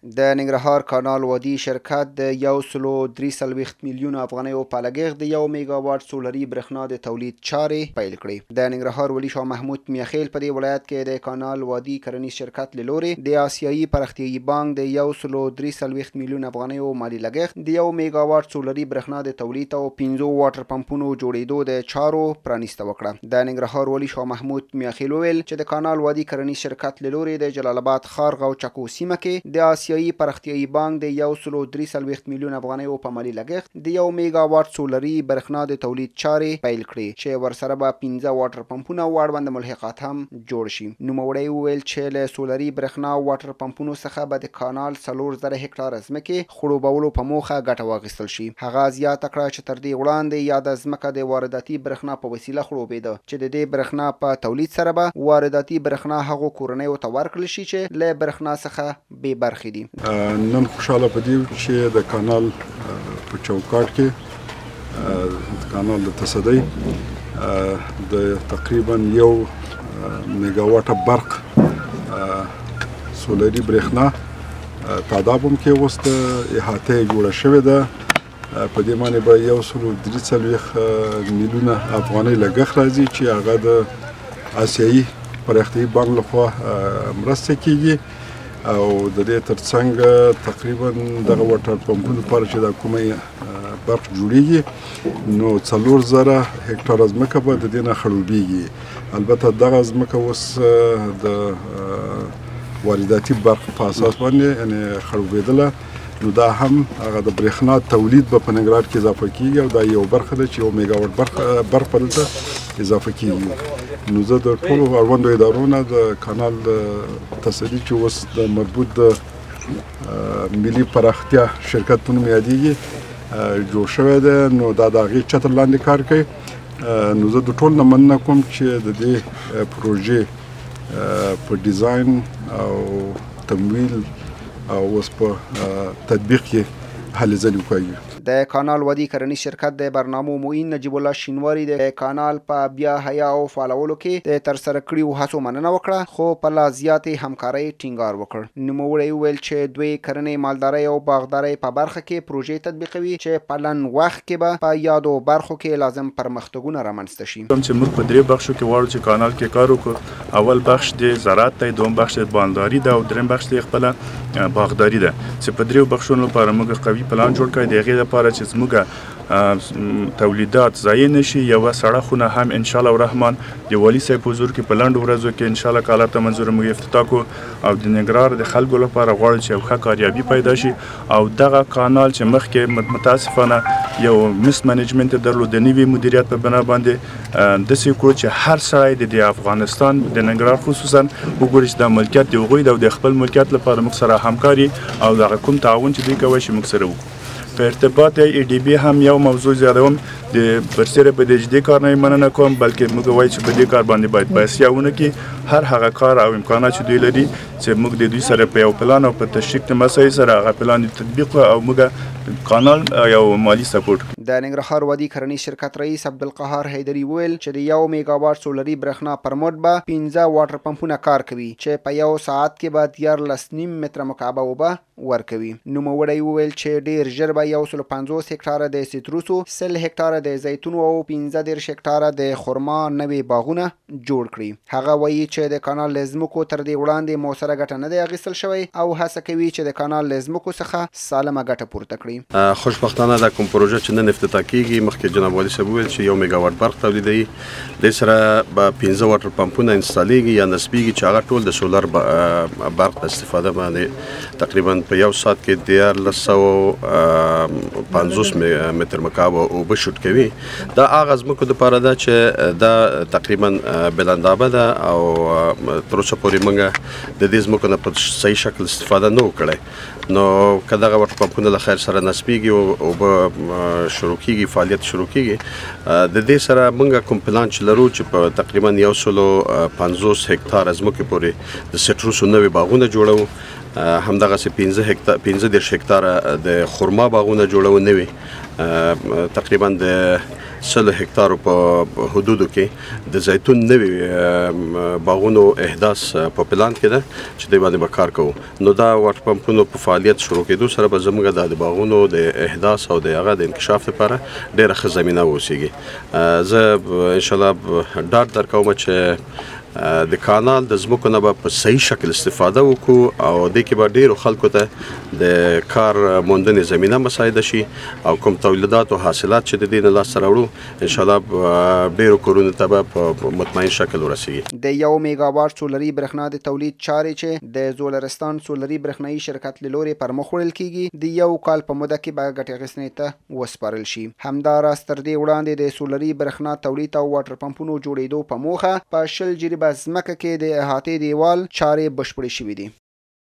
د ننګرهار کانال وادي شرکت د 143 میلیون افغانیو په لګښت د 1 میګاواټ سولري برېښنا د تولید چارې پیل کړې. د ننګرهار والي شاه محمود میاخیل په دې ولایت کې د کانال وادي کرنیز شرکت له لوري د آسیایي پراختیايي بانک د 143 میلیون افغانیو مالي لګښت د 1 میګاواټ سولري برېښنا د تولید او 5 واټر پمپونو جوړېدو د چارو پرانیسته وکړه. د ننګرهار والي شاه محمود میاخیل وویل چې د کانال وادي کرنیز شرکت له لوري د جلال اباد ښار غوچکو سیمه کې د آسیایي پراختیايي بانک د 143 میلیون افغانیو په مالي لګښت د 1 میګاواټ سولري برېښنا د تولید چارې پیل کړې چې ورسره به 5 واټر پمپونه او اړوند ملحقات هم جوړ شي. نوموړی وویل چې له سولري برېښنا او واټر پمپونو څخه به د کانال 4000 هکټاره ځمکې خړوبولو په موخه ګټه واخیستل شي. هغه زیاته کړه چې تر دې وړاندې یاده ځمکه د وارداتي برېښنا په وسیله خړوبېده چې د دې برېښنا په تولید سره به وارداتي برېښنا هغو کورنیو ته ورکړل شي چې له برېښنا څخه بې برخې دي. نن خوشحاله په دې چې د کانال په چوکاټ کې د کانال د تصدۍ د تقریبا 1 میګاواټ برق سولري برېښنا تاداب هم کې اوس د احاطه جوړه شوې ده. په دې معنی به 143 میلیونه افغانۍ لګښت راځي چې هغه د آسیایي پراختیايي بانک لخوا مرسته کیږي. او د دې ترڅنګ تقریبا دغه واټر پمپونو لپاره چې دا کومه برق جوړیږي نو 4000 هکټاره ځمکه به د دې نه خړوبیږي. البته دغه ځمکه اوس د وارداتي برق په اساس باندې یعنې خړوبېدله، نو دا هم هغه د برېښنا تولید به په ننګرهار کې اضافه کیږي او دا یو برخه ده چې 1 میګاواټ برق به دلته اضافه کیږي. نو زه د ټولو اړوندو ادارو نه د کانال د تصدي چې اوس د مربوط د ملي پراختیا شرکت په نوم یادیږي جوړ شوی دی، نو دا د هغې چتر لاندې کار کوي. نو زه د ټولو نه مننه کوم چې د دې پروژې په ډیزاین او تمویل او اوس په تطبیق کې هلې ځلې وکړي. د کانال وادي کرنیز شرکت د برنامو معین نجیب الله شینواری د کانال په بیا حیا او فعالولو کې د ترسره کړیو هڅو مننه وکړه، خو په لا زیاتې همکارۍ ټینګار وکړ. نوموړی وویل چې دوی کرنې، مالدارۍ او باغدارۍ په برخه کې پروژې تطبیقوي چې په لنډ وخت کې به په یادو برخو کې لازم پرمختګونه رامنځته شي. چې موږ په 3 بخشو کې غواړو چې کانال کې کار وکړو. اول بخش د زراعت دی، دوم بخش د بانداري ده او دریم بخش د خپله باغداري ده، چې په 3 بخشونو لپاره موږ قوي پلان جوړ کړی. د هغې لپاره چې زموږ تولیدات ضایع نشي، یوه سړه خونه هم انشاءالله الرحمن د والي صاحب په حضور کې په لنډو ورځو کې انشاءالله که الله ته منظور موږ افتتاح کړو او د ننګرهار د خلکو لپاره غواړو چې یو ښه کاریابي پیدا شي. او دغه کانال چې مخکې متاسفانه یو مس منیجمنت درلود، د نوي مدیریت په بنا باندې داسې کړو چې هر سړی د افغانستان د ننګرهار خصوصا وګوري چې دا ملکیت د هغوی ده او د خپل ملکیت لپاره موږ سره همکاري او دغه کوم تعاون چې دوی کوی شي موږ سره وکړو. په ارتباط ای ډي بي هم یو موضوع زیادوم، د برسېره په دې جدي کار نه مننه کوم، بلکې موږ وایو چې په دې کار باندې باید پیسې ونه کړي. هر هغه کار او امکانات چې دوی لري چې موږ د دوی سره په یو پلان او په تشریک د مسایل سره هغه پلان تطبیق او موږ کانال یو مالي سپورټ. د ننګرهار وادي کرنیز شرکت رئیس عبدالقهار حیدري وویل چې د 1 میګاواټ سولري برېښنا پر مټ به 5 واټر پمپونه کار کوي چې په 1 ساعت کې به 13.5 متره مکعبه اوبه ورکوي. نوموړی وویل چې ډېر ژر به 150 هکټاره د سیتروسو، 100 هکټاره د زیتونو او 35 هکټاره د خرما نوې باغونه جوړ کړي. هغه وایي چې د کانال له ځمکو تر دې وړاندې موثره ګټه نه دی اخیستل شوی او هڅه کوي چې د کانال له ځمکو څخه سالمه ګټه پورته کړي. خوشبختانه دا کوم پروژه چې نن افتتاح کیږي، مخکې جناب والي صاحب وویل چې 1 میګاواټ برق تولیدوي، دې سره به 5 واټر پمپونه انستالیږي یا نصبیږي چې هغه ټول د سولر برق د استفاده باندې تقریبا په 1 ساعت کې 1350 متر مکعب اوبه شوټ کوي. دا هغه ځمکو دپاره ده چې دا تقریبا بلندابه ده او تر اوسه پورې موږ د دې ځمکو نه په صحیح شکل استفاده نه وو کړی. نو که دغه واټر پمپونه له خیر سره نصبیږي او اوبه شروع کیږي، فعالیت شروع کیږي، د دې سره موږ کوم پلان چې لرو چې په تقریبا 150 هکټاره ځمکې پورې د سټروسو نوې باغونه جوړوو، همدغسې 35 هکټاره د خرما باغونه جوړوو نوې، تقریبا د سلو هکتارو په حدودو کې د زیتون نوي باغونو احداث په پلان کې ده چې دې باندې به کار کوو. نو دا واټر پمپونو په فعالیت شروع کېدو سره به زموږ د باغونو د احداث او د هغه د انکشاف لپاره ډېره ښه زمینه واوسېږي. زه ان شاء الله ډاډ درکوم چې د کانال د ځمکو نه به په صحیح شکل استفاده وکړو او دې کې به ډیرو خلکو ته د کار موندنې زمینه مساعده شي او کوم تولیدات او حاصلات چې د دې نه لاسته راوړو ان شاء الله ډیرو کورونو ته به په مطمئن شکل ورسیږي. د 1 میګاواټ سولري برښنا د تولید چارې چې د زولرستان سولري برښنايي شرکت له لورې پر مخ وړل کیږي د 1 کال په موده کې به ګټې اخیستنې ته وسپارل شي. همداراز تر دې وړاندې د سولري برښنا تولید او واټر پمپونو جوړېدو په موخه په 20 جریبه ځمکه کې د احاطې دیوال چارې بشپړې شوې دي.